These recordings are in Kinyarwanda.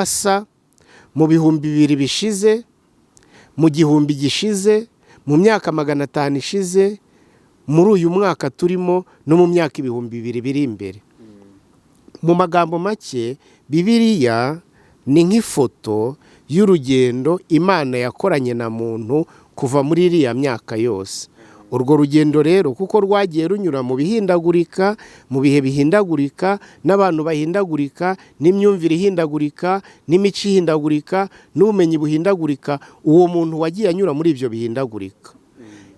Basa mu 2000 bishize, mu 1000 gishize, mu myaka 500 ishize, muri uyu mwaka turimo, no mu myaka 2000 biri imbere. Mu magambo make, Bibiliya ni nk'ifoto y'urugendo Imana yakoranye na muntu kuva muri iriya myaka yose. Urwo rugendo rero, kuko rwagiye runyura mu bihindagurika, mu bihe bihindagurika, n'abantu bahindagurika, n'imyumvire ihindagurika, n'imico ihindagurika, n'ubumenyi buhindagurika, uwo muntu wagiye anyura muri ibyo bihindagurika,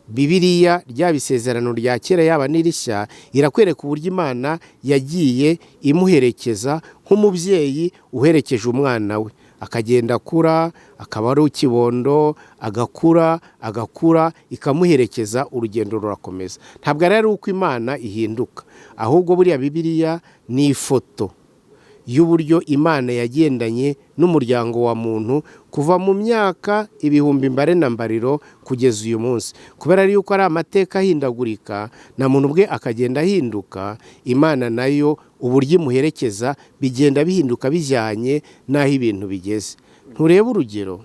Bibiliya, ryaba Isezerano rya Kera, yaba n'Irishya, irakwereka uburyo Imana yagiye imuherekeza nk'umubyeyi uherekeje umwana we, akagenda akura, akaba ari ikibondo, agakura, agakura, ikamuherekeza, urugendo rurakomeza. Ntabwo ari uko Imana ihinduka, ahubwo buriya Bibiliya ni ifoto y'uburyo Imana yagendanye n'umuryango wa muntu kuva mu myaka ibihumbi mbare na mbariro kugeza uyu munsi. Kubera yuko ari amateka ahindagurika, na muntu ubwe akagenda ahinduka, Imana nayo uburyo imuherekeza bigenda bihinduka bijyanye n'aho ibintu bigeze. Nturebe urugero,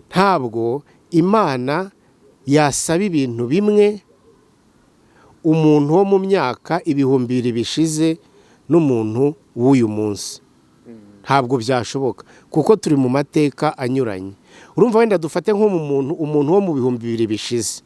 ntabwo Imana yasaba ibintu bimwe umuntu wo mu myaka 2000 bishize n'umuntu w'uyu munsi. Ntabwo byashoboka, kuko turi mu mateka anyuranye. Urumva, wenda dufate nko mu muntu, umuntu wo mu 2000 bishize,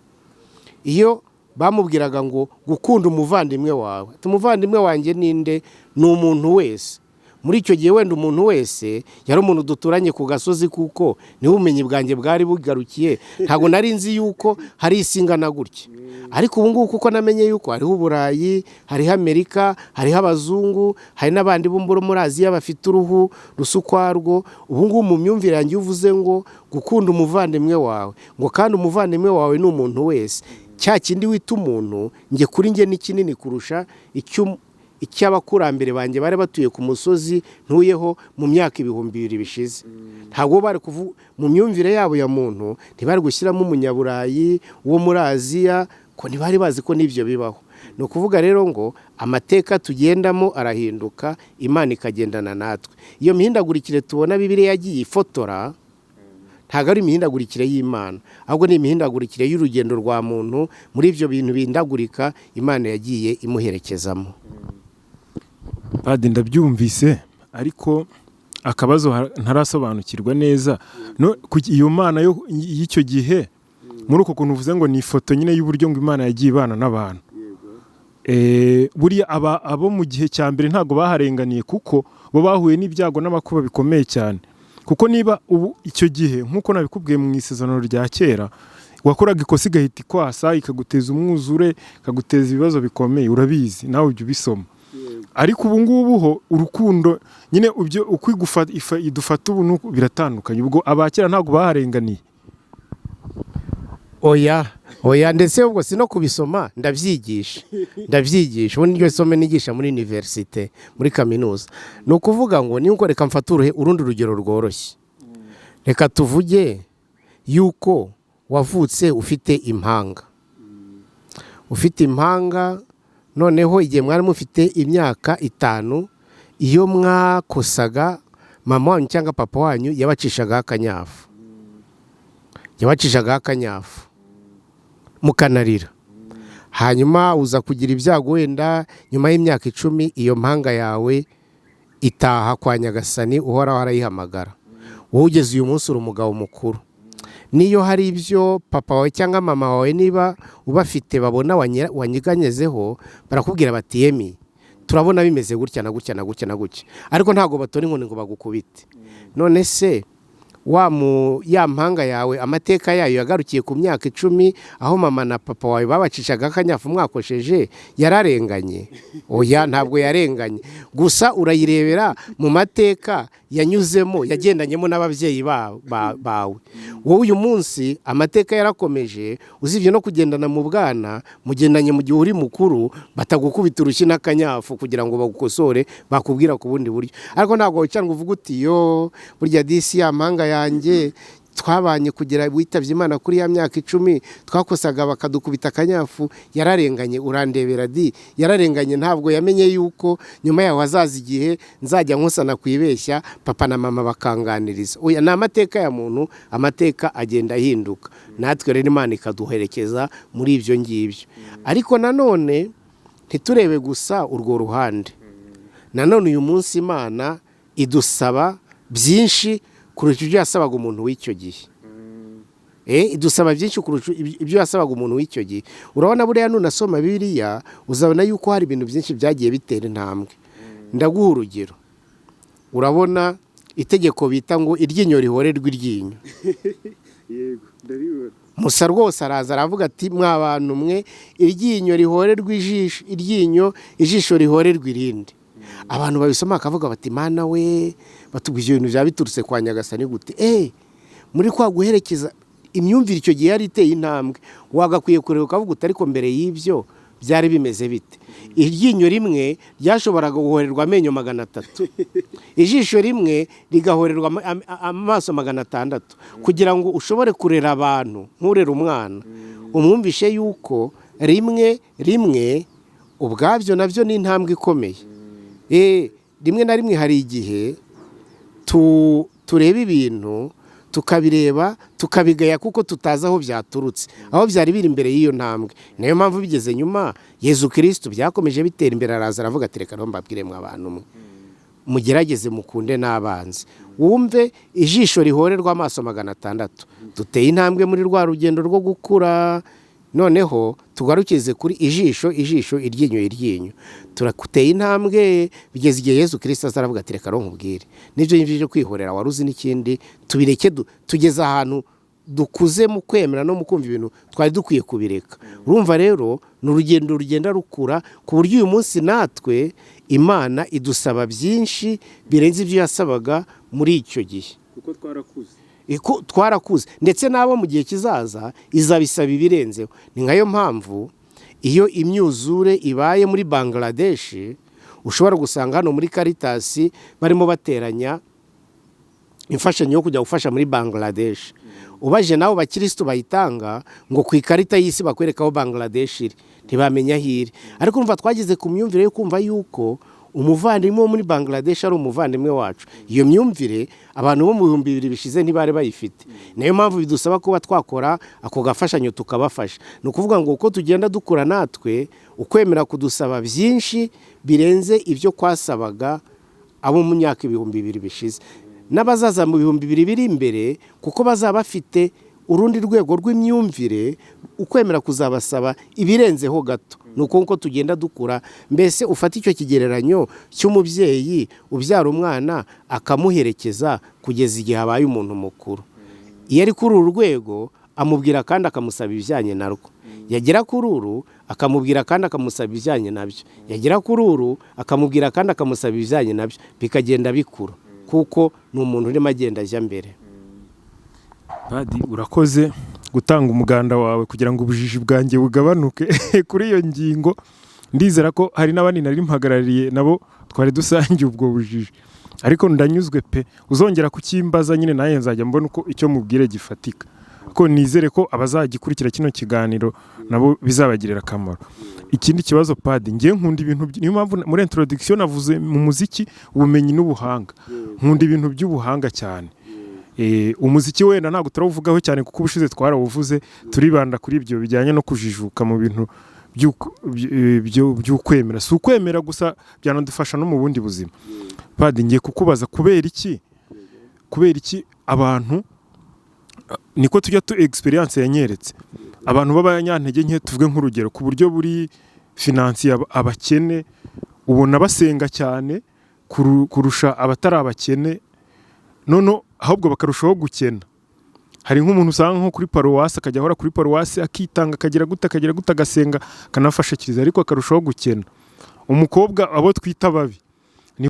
iyo bamubwiraga ngo gukunda umuvandimwe wawe, ati: "Umuvandimwe wanjye ninde?" Ni umuntu wese. Muri icyo gihe wenda umuntu wese yari umuntu duturanye ku gasozi, kuko niho ubumenyi bwanjye bwari bugarukiye. Ntabwo nari nzi yuko hari isi ingana gutya. Ariko ubu ngubu, kuko namenye yuko hariho Uburayi, hariho Amerika, hariho abazungu, hari n'abandi bo muri Aziya bafite uruhu rusa ukwarwo, ubu ngubu mu myumvire yanjye, iyo uvuze ngo gukunda umuvandimwe wawe, ngo kandi umuvandimwe wawe ni umuntu wese, cya kindi wita umuntu, njye kuri njye ni kinini kurusha icyo icy'abakurambere banjye bari batuye ku musozi ntuyeho mu myaka 2000 bishize. Ntabwo bari kuvu mu myumvire yabo ya muntu, ntibari gushyiramo umunyaburayi wo muri Aziya, ko ntibari bazi ko n'ibyo bibaho. Ni ukuvuga rero ngo amateka tugendamo arahinduka, Imana ikagendana natwe. Iyo mihindagurikire tubona Bibiliya yagiye ifotora ntabwo ari imihindagurikire y'Imana, ahubwo ni imihindagurikire y'urugendo rwa muntu muri ibyo bintu bihindagurika, Imana yagiye imuherekezamo. Padi, ndabyumvise, ariko akabazo ntarasobanukirwa neza. No, iyo Mana y'icyo gihe, muri uko kuntu uvuze ngo ni ifoto nyine y'uburyo ngo Imana yagiye ibana n'abantu, buriya abo mu gihe cya mbere ntabwo baharenganiye, kuko bo bahuye n'ibyago n'amakuba bikomeye cyane? Kuko niba ubu icyo gihe, nk'uko nabikubwiye, mu Isezerano rya Kera wakoraga ikosa igahita ikwasa, ikaguteza umwuzure, ikaguteza ibibazo bikomeye, urabizi nawe ujya ubisoma. Ariko ubu ngubu ho urukundo nyine, ibyo uko idufata ubu biratandukanye. Ubwo abakera ntabwo baharenganiye? Oya, oya, ndetse ubwo si no kubisoma, ndabyigisha, ndabyigisha. Ubundi niryo somo nigisha muri université, muri kaminuza. Ni ukuvuga ngo niba, reka mfate urundi rugero rworoshye. Reka tuvuge yuko wavutse ufite impanga, ufite impanga. Noneho igihe mwari mufite imyaka 5, iyo mwakosaga, mama wanyu cyangwa papa wanyu yabacishagaho akanyafu, yabacishagaho akanyafu mukanarira. Hanyuma uza kugira ibyago, wenda nyuma y'imyaka 10 iyo mpanga yawe itaha kwa Nyagasani Uhoraho arayihamagara. Wowe ugeze uyu munsi uri umugabo mukuru. Niyo hari ibyo papa wawe cyangwa mama wawe, niba ubafite, babona wanyeganyezeho, barakubwira bati: "Yemi, turabona bimeze gutya na gutya na gutya na gutya." Ariko ntabwo batora inkoni ngo bagukubite. None se wa mu ya mpanga yawe, amateka yayo yagarukiye ku myaka 10 aho mama na papa wawe babacishaga akanyafu mwakosheje, yararenganye? Oya, ntabwo yarenganye. Gusa urayirebera mu mateka yanyuzemo, yagendanyemo n'ababyeyi bawe. Wowe uyu munsi amateka yarakomeje. Usibye no kugendana mu bwana, mugendanye mu gihe uri mukuru, batagukubita urushyi n'akanyafu kugira ngo bagukosore, bakubwira ku bundi buryo. Ariko ntabwo wicara ngo uvuge uti: "Yo, burya disi ya mpanga yanjye." Twabanye kugera witabye Imana kuri ya myaka 10, twakosaga bakadukubita akanyafu. Yararenganye, urandebera di, yararenganye. Ntabwo yamenye yuko nyuma yaho hazaza igihe nzajya nkusana kwibeshya, papa na mama bakanganiriza. Oya, ni amateka ya muntu, amateka agenda ahinduka. Natwe rero Imana ikaduherekeza muri ibyo ngibyo. Ariko nanone ntiturebe gusa urwo ruhande. Nanone uyu munsi Imana idusaba byinshi kurusha ibyo yasabaga umuntu w'icyo gihe. Idusaba byinshi kurusha ibyo yasabaga umuntu w'icyo gihe. Urabona, buriya nunasoma Bibiliya uzabona yuko hari ibintu byinshi byagiye bitera intambwe. Ndaguha urugero. Urabona itegeko bita ngo iryinyo rihorerwe iryinyo. Yego, ndabibona. Musa rwose araza aravuga ati: "Mwa bantu mwe, iryinyo rihorerwa ijisho, iryinyo, ijisho rihorerwa irindi." Abantu babisoma bakavuga bati: "Mana we!" Batubwira ibyo bintu byaba biturutse kwa Nyagasani gute? Muri kwa guherekeza, imyumvire icyo gihe yari iteye intambwe. Wagakwiye kureba ukavuga uti: "Ariko mbere y'ibyo byari bimeze bite?" Iryinyo rimwe ryashoboraga guhorerwa amenyo 300, ijisho rimwe rigahorerwa amaso 600, kugira ngo ushobore kurera abantu nk'urera umwana, umwumvishe yuko rimwe rimwe ubwabyo nabyo ni intambwe ikomeye. Rimwe na rimwe hari igihe tureba ibintu, tukabireba, tukabigaya kuko tutazi aho byaturutse, aho byari biri imbere y'iyo ntambwe. Niyo mpamvu bigeze nyuma Yezu Kirisitu byakomeje bitera imbere, araza aravuga ati: "Reka mbabwire mwa bantu mwe, mugerageze mukunde n'abanzi." Wumve, ijisho rihorerwa amaso 600. Duteye intambwe muri rwa rugendo rwo gukura. Noneho tugarukize kuri ijisho ijisho, iryinyo iryinyo. Turakuteye intambwe, bigeze igihe Yezu Kirisita aza aravuga ati: "Reka nkubwire, n'ibyo ngibyo byo kwihorera wari uzi n'ikindi tubireke." Tugeze ahantu dukuze mu kwemera no mu kumva ibintu twari dukwiye kubireka. Urumva rero ni urugendo rugenda rukura, ku buryo uyu munsi natwe Imana idusaba byinshi birenze ibyo yasabaga muri icyo gihe. Kuko twarakuze. Twarakuze, ndetse n'abo mu gihe kizaza izabisaba ibirenzeho. Ni nkayo mpamvu iyo imyuzure ibaye muri Bangladesh, ushobora gusanga hano muri Caritas barimo bateranya imfashanyo yo kujya gufasha muri Bangladesh. Ubaje nabo bakirisitu bayitanga ngo ku ikarita y'isi bakwereka aho Bangladesh iri, ntibamenya aho iri. Ariko urumva twageze ku myumvire yo kumva yuko umuvandimwe wo muri Bangladesh ari umuvandimwe wacu. Iyo myumvire abantu bo mu 2000 bishize ntibari bayifite. Niyo mpamvu bidusaba kuba twakora ako gafashanyo tukabafasha. Ni ukuvuga ngo uko tugenda dukura natwe, ukwemera kudusaba byinshi birenze ibyo kwasabaga abo mu myaka 2000 bishize n'abazaza mu 2000 biri imbere, kuko bazaba bafite urundi rwego rw'imyumvire, ukwemera kuzabasaba ibirenzeho gato. Ni uko nguko tugenda dukura. Mbese ufata icyo kigereranyo cy'umubyeyi ubyara umwana, akamuherekeza kugeza igihe abaye umuntu mukuru. Iyo ari kuri uru rwego, amubwira kandi akamusaba ibijyanye narwo. Yagera kuri uru, akamubwira kandi akamusaba ibijyanye nabyo. Yagera kuri uru, akamubwira kandi akamusaba ibijyanye nabyo. Bikagenda bikura, kuko ni umuntu urimo agenda ajya mbere. Padi, urakoze gutanga umuganda wawe kugira ngo ubujiji bwanjye bugabanuke kuri iyo ngingo. Ndizera ko hari n'abandi nari mpagarariye nabo twari dusangiye ubwo bujiji, ariko ndanyuzwe pe. Uzongera kukimbaza nyine nanjye nzajya mbona uko icyo mubwire gifatika, ko nizere ko abazagikurikira kino kiganiro nabo bizabagirira akamaro. Ikindi kibazo, padi, ngiye nkunda ibintu niyo mpamvu muri introduction navuze mu muziki, ubumenyi n'ubuhanga. Nkunda ibintu by'ubuhanga cyane. Umuziki wenda ntabwo turawuvugaho cyane kuko ubushize twarawuvuze, turibanda kuri ibyo bijyanye no kujijuka mu bintu by'ukwemera. Si ukwemera gusa, byanadufasha no mu bundi buzima. Padi, ngiye kukubaza: kubera iki abantu, niko tujya tu experience yanyeretse, abantu b'abanyantege nke, tuvuge nk'urugero ku buryo buri financier, abakene, ubona basenga cyane kurusha abatari abakene, none ahubwo bakarushaho gukena? Hari nk'umuntu usanga nko kuri paruwasi, akajya ahora kuri paruwasi, akitanga, akagira gute, akagira gute, agasenga, akanafasha kiliziya, ariko akarushaho gukena. Umukobwa, abo twita babi.